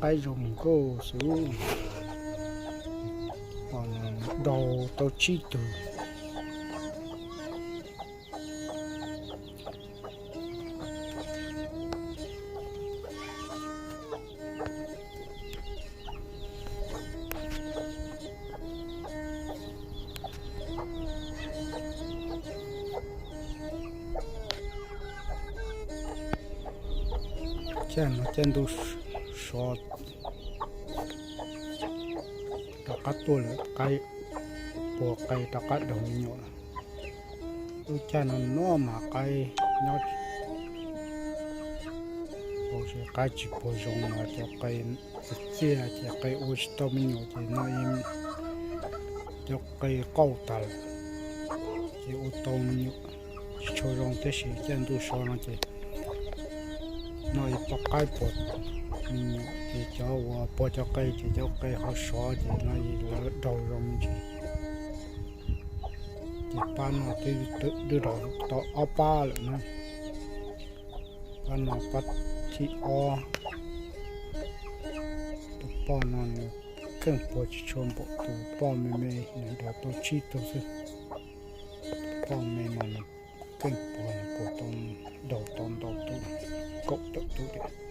qaib zoo nkauj xwb. Daug tau tsib tug. Caij no caij ntuj so rov qab tuaj lawm, qaib puag qe rov qab daug me nyuam. Lub caij no no mas qaib nyob, qaib tsis puag zoo mas cov qe txiaj ces qe ua tsis tau me nyuam ces no cov qe qauj tas lawm, ces ua tau me nyuam tsis tshua zoo. Tab sis caij ntuj so no ces no ib pob qaib puag me nyuam ces cov uas puag cov qe ces cov qe ho sov ces no lawv daug zoo me ntsis. Ces pab no twb daug tau ob pab lawm na. Pab no pab thib ob. Tus poj no nws kheej puag tsis tshua npaum tus poj me me, nws daug tau tsib tug xwb. Tus poj me no nws kheej puag, nws puag tau, daug tau ntau tug, kaum tawm tug.